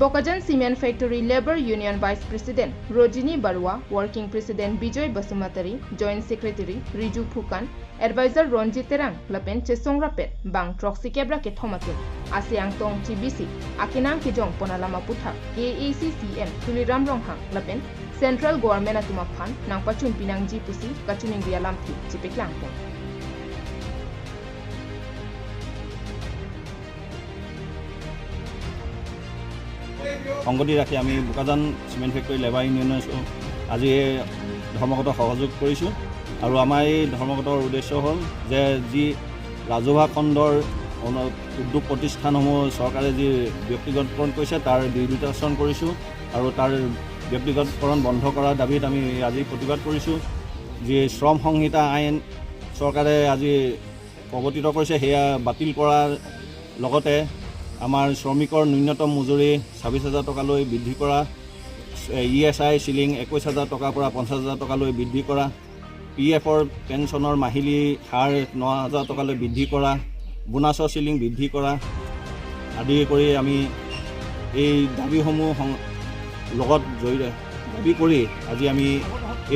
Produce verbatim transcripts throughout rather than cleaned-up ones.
Bokajan Cement Factory Labour Union Vice President Rojini Barua, Working President Bijoy Basumatary, Joint Secretary Riju Phukan, Advisor Ronjit Terang lapen chesong rapet bang throksi kep ra kethom atum ase angtong chibisi akenang kejong pon alam aputhak K A A C C M Tuliram Ronghang lapen Central Government atum aphan nangpachun pinangji pusi kachiningri alamthe chipeklang pon. সংগতি ৰাখি আমি Bokajan cement factory labour ইউনিয়নৰ আজি এই ধৰ্মঘটত সহযোগ কৰিছোঁ। আৰু আমাৰ এই ধৰ্মঘটৰ উদ্দেশ্য হ'ল যে যি ৰাজহুৱা খণ্ডৰ অন-, উদ্যোগ প্ৰতিষ্ঠানসমূহ চৰকাৰে যি ব্যক্তিগতকৰণ কৰিছে, তাৰ বিৰোধিতাচৰণ কৰিছোঁ আৰু তাৰ ব্যক্তিগতকৰণ বন্ধ কৰাৰ দাবীত আমি আজি প্ৰতিবাদ কৰিছোঁ। যি শ্ৰম সংহিতা আইন চৰকাৰে আজি প্ৰৱৰ্তিত কৰিছে, সেয়া বাতিল কৰাৰ লগতে আমাৰ শ্ৰমিকৰ ন্যূনতম মজুৰি ছাব্বিছ হাজাৰ টকালৈ বৃদ্ধি কৰা, ই এছ আই চিলিং একৈছ হাজাৰ টকাৰ পৰা পঞ্চাছ হাজাৰ টকালৈ বৃদ্ধি কৰা, পি এফৰ পেঞ্চনৰ মাহিলী হাৰ ন হাজাৰ টকালৈ বৃদ্ধি কৰা, বোনাছৰ চিলিং বৃদ্ধি কৰা আদি কৰি আমি এই দাবীসমূহ সং-, লগত জড়িত দাবী কৰি আজি আমি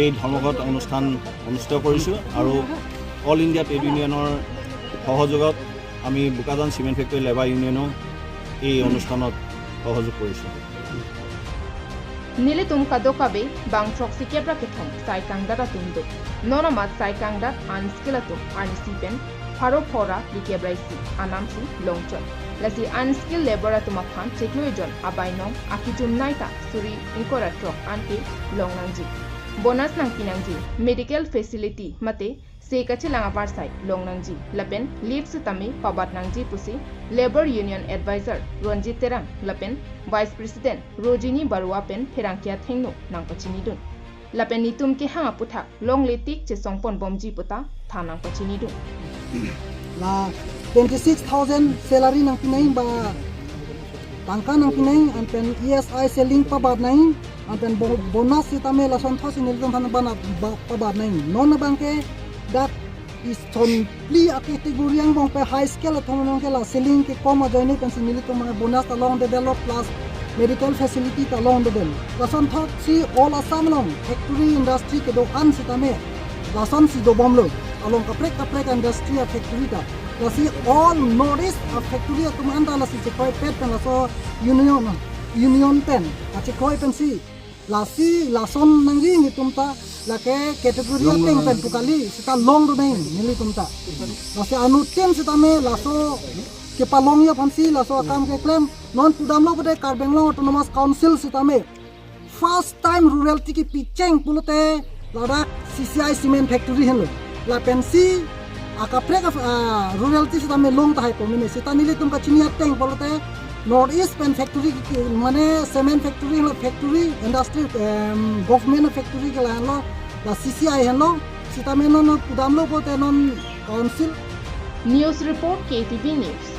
এই ধৰ্মঘট অনুষ্ঠান অনুষ্ঠিত কৰিছোঁ আৰু অল ইণ্ডিয়া ট্ৰেড ইউনিয়নৰ সহযোগত আমি বোকাজান চিমেণ্ট ফেক্টৰী লেবাৰ ইউনিয়নো এই অনুষ্ঠানত সহযোগ কৰিছোঁ। Nelitum kadokave bang throksi kep ra kethom sai kangdat atum do. Non amat sai kangdat unskilled atum arnisi pen pharo phora phlikep ra isi anamsi longchot. Lasi unskilled labour atum aphan chiklo ejon abainong akejumnei ta suri ingkoi ra throk an ke long nangji. Bonus nangpi nangji, medical facility mate se kachelang apar sai long nangji lapen leave sitame pabat nangji pusi Labour Union Advisor Ronjit Terang lapen Vice President Rojini Barua pen pherangke athengno nangpachinidun. Lapen netum kehang aputhak longle tik chesong pon bomji puta than nangpachinidun. La twenty six thousand salary nangpi nangji ba tangka nangpi nangji, anpen E S I selling pabat nangji, anpen bo-, bonus sitame lasonthotsi nelitum aphan bana-, ba-, pabat nangji. Non abang ke dak ison phli a-category angbong pen high skill atum angbong ke la selling kekom ajoine pensi nelitum bonus ta longdedetlo plus medical facility ta longdedetlo. Lasonthotsi all Assam along factory industry kedo-an sitame lasonsi dobomlo. Along kaprek kaprek industry a-factory ta. Lasi all North East a-factory atum anta lasi chekroipet pen laso union, union pen kachekroi pensi lasi lason nangri nelitum ta lake category ateng pen pu kali sita longdun nangji nelitum ta. Lasi anuttin sitame laso kepalongji aphansi laso akam keklem non pudamlo pulote Karbi Anglong Autonomous Council sitame first time royalty kepicheng pulote ladak C C I cement factory henlo. Lapensi akaprek a, ah, royalty sitame long tahai pemene. Sita nelitum kachini ateng pulote North East pen factory ki, mane cement factory lo, factory industry, em, government factory ke lahenlo, la C C I henlo. Sitame non pudamlo pulote non council. News report, K T V News.